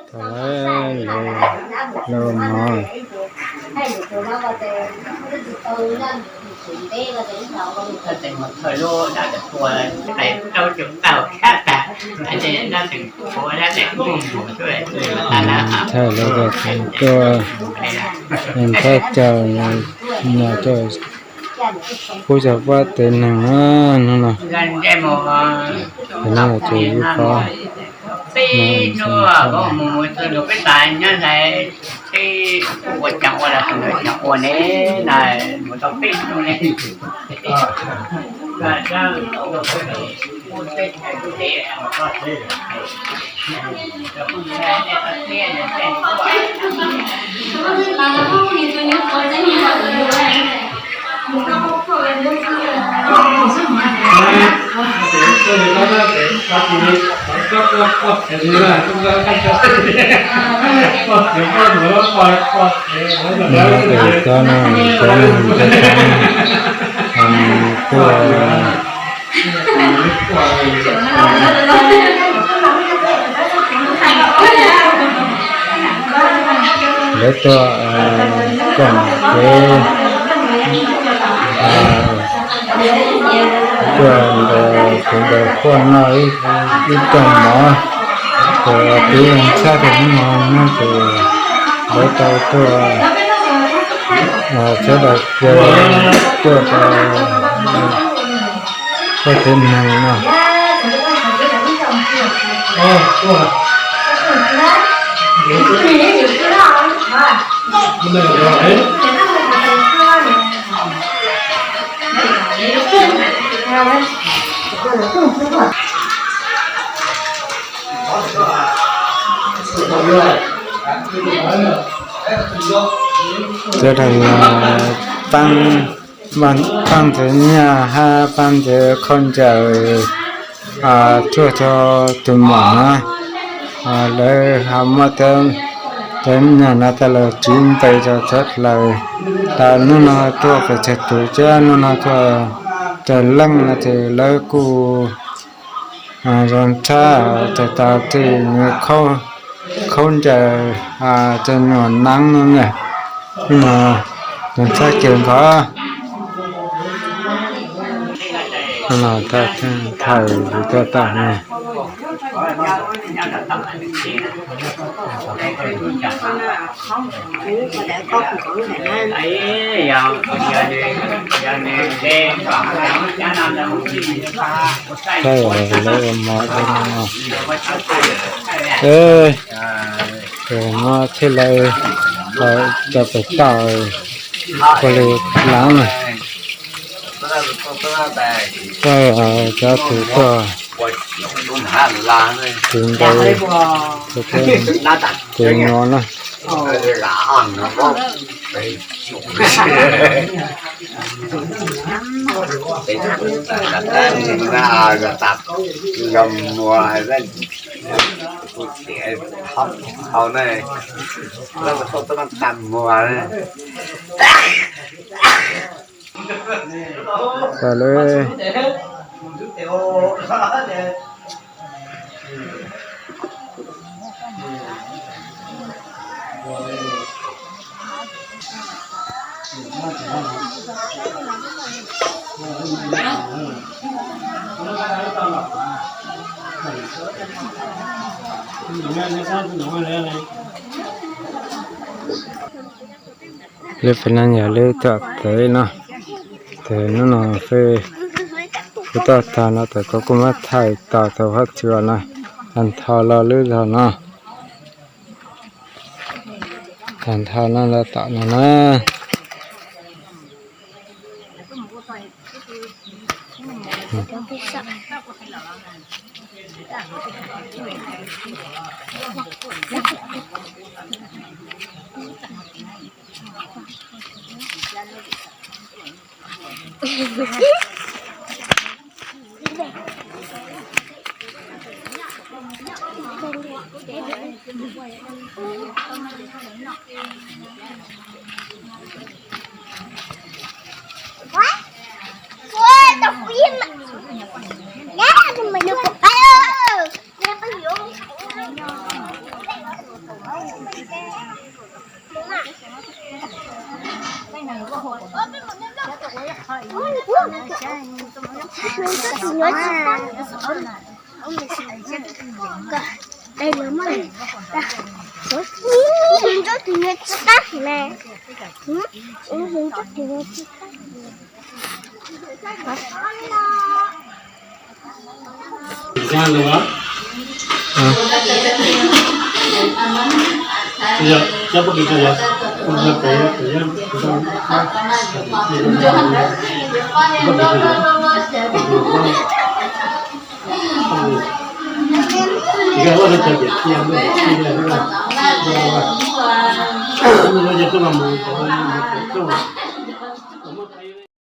Thaum lawv los mov, thaum lawv tuaj, tuaj thab caw no tuaj pub rau pab tsev neeg na, hnub no, hnub no ces ib pab Cov no, cov no, cov no tuaj, lawv tuaj koom kev, tuaj ntawm, tus ntawd tuaj noj ib rooj mov, ces tub txhab rau hnub no no ces lawv tau tuaj, sawv daws tuaj rau pab tsev neeg no. Sawv daws pab, pab ntxeev nyaj hab pab ntxeev khaub ncaws tuaj rau tus muam na. Lawv ho muab cov nyaj no coj los tsiv npe rau txhua hlaws. Hnub no tuaj pes tsawg tus thiab hnub no tuaj raws leej no ces lawv kuj zoo tshaj, txog tau tej khaub ncaws, tej nyuag neeb no na. Hnub no zoo tshaj kawg nkaus. Hnub no thaij yus tuaj tag no. Thaij lawv ua mov rau no. Ces no thiaj li tau pem toj ua li lawm na. Thaij cov tus tuaj tsiv npe, ces no na. Tau lawm. Lub fais na yog lub tom txawv no, ces hnub no kuv tuaj tag no ces kuv kuj muab thaij tau tau hab tsuas no, tag nrho los lub zog no, tag nrho no los tom no na. Tus nyuam tsis tag. Tus nyuam tsis tag. Tus nyuam tsis tag.